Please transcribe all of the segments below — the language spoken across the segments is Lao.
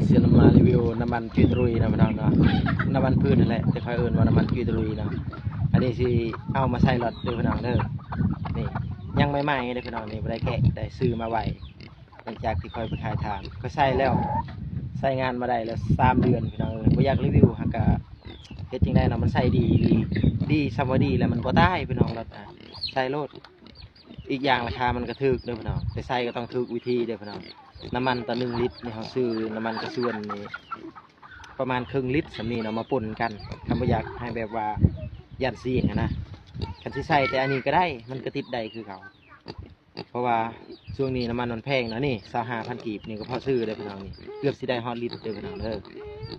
ຊິມາຣີວິວນ້ຳມັນຈຸຍຕະລຸຍເນາະພີ່ນ້ອງເນາະ, ນ້ຳມັນພືດຫັ້ນແຫຼະ ແຕ່ຂ້ອຍເອີ້ນວ່ານ້ຳມັນຈຸຍຕະລຸຍເນາະ. ອັນນີ້ຊິເອົາມາໃສ່ລົດເດີພີ່ນ້ອງເດີ. ນີ້ຍັງໃໝ່ໆເດີພີ່ນ້ອງ, ນີ້ບໍ່ໄດ້ແກະ ໄດ້ຊື້ມາໄວ້ ຫຼັງຈາກທີ່ຂ້ອຍໄປຖ່າຍທຳ. ຂ້ອຍໃຊ້ແລ້ວ ໃຊ້ງານມາໄດ້ແລ້ວສາມເດືອນພີ່ນ້ອງເອີຍ. ບໍ່ຢາກຣີວິວ ຫາກະເຮັດຈັ່ງໃດເນາະ, ມັນໃຊ້ດີອີ່ຫຼີ ດີສ່ຳວ່າດີແລ້ວ ມັນບໍ່ຕາຍພີ່ນ້ອງ. ລົດນະ ໃຊ້ໂລດ. ອີກຢ່າງລາຄາມັນກໍຖືກເດີພີ່ນ້ອງ, ແຕ່ໃຊ້ກໍຕ້ອງຖືກວິທີເດີພີ່ນ້ອງ. ນ້ຳມັນຕໍ່ໜຶ່ງລິດນີ້ ເຮົາຊື້ນ້ຳມັນກະຊວນນີ້ປະມານເຄິ່ງລິດສ່ຳນີ້ເນາະ ມາປົນກັນ. ຄັນບໍ່ຢາກໃຫ້ແບບວ່າຢ້ານສ່ຽງຫັ້ນນະ, ຄັນຊິໃສ່ແຕ່ອັນນີ້ກໍໄດ້ ມັນກໍຕິດໄດ້ຄືເກົ່າ. ເພາະວ່າຊ່ວງນີ້ນ້ຳມັນມັນແພງເນາະ. ນີ້ຊາວຫ້າພັນກີບນີ້ກໍພໍຊື້ເດີພີ່ນ້ອງ, ນີ້ເກືອບຊິໄດ້ຮອດລິດເດີພີ່ນ້ອງເດີ.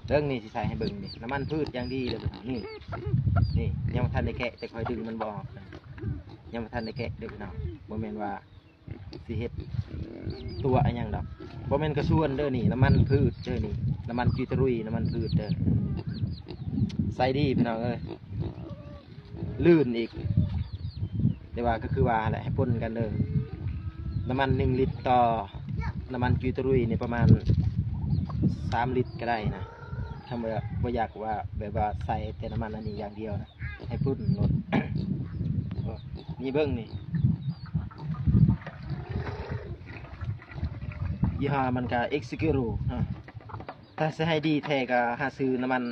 ເບິ່ງນີ້ ຊິໃສ່ໃຫ້ເບິ່ງນີ້ ນ້ຳມັນພືດຢ່າງດີເດີພີ່ນ້ອງ. ນີ້ ນີ້ຍັງບໍ່ທັນໄດ້ແກະ ແຕ່ຂ້ອຍດຶງມັນບໍ່ອອກ, ຍັງບໍ່ທັນໄດ້ແກະເດີພີ່ນ້ອງ. ບໍ່ແມ່ນວ່າຊິເຮັດຕົວະອີ່ຫຍັງດອກ, ບໍ່ແມ່ນກະຊວນເດີນີ້, ນ້ຳມັນພືດເດີນີ້, ນ້ຳມັນຈຸຍຕະລຸຍ ນ້ຳມັນພືດເດີ. ໃຊ້ດີພີ່ນ້ອງເອີຍ ລື່ນອີກ. ແຕ່ວ່າກໍຄືວ່າຫັ້ນແຫຼະ ໃຫ້ປົນກັນເດີ. ນ້ຳມັນໜຶ່ງລິດຕໍ່ນ້ຳມັນຈຸຍຕະລຸຍນີ້ປະມານສາມລິດກໍໄດ້ນະ. ຖ້າບໍ່ ບໍ່ຢາກວ່າແບບວ່າໃສ່ແຕ່ນ້ຳມັນອັນນີ້ຢ່າງດຽວນະ, ໃຫ້ປຸ້ນໂລດ. ນີ້ເບິ່ງນີ້ ຍີ່ຫໍ້ມັນກະ X Zero ນະ. ຖ້າຊິໃຫ້ດີແທ້ກໍຫາຊື້ນ້ຳມັນ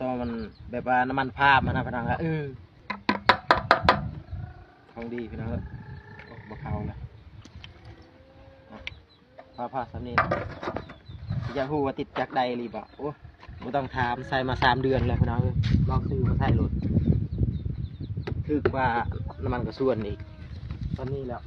ຕໍ່ມັນແບບວ່ານ້ຳມັນພາມຫັ້ນນະ ພີ່ນ້ອງ. ເອີ ຂອງດີພີ່ນ້ອງເອີຍ. ໂອ້ ບໍ່ເຂົ້າລະ ພໍໆສ່ຳນີ້. ຢາກຮູ້ວ່າຕິດຈັກໄດ້ອີ່ຫຼີບໍ່? ໂອ້ ບໍ່ຕ້ອງຖາມ, ໃຊ້ມາສາມເດືອນແລ້ວພີ່ນ້ອງເອີຍ. ລອງຊື້ມາໃຊ້ໂລດ ຖືກກວ່ານ້ຳມັນກະຊວນອີກ. ຕອນນີ້ແລ້ວ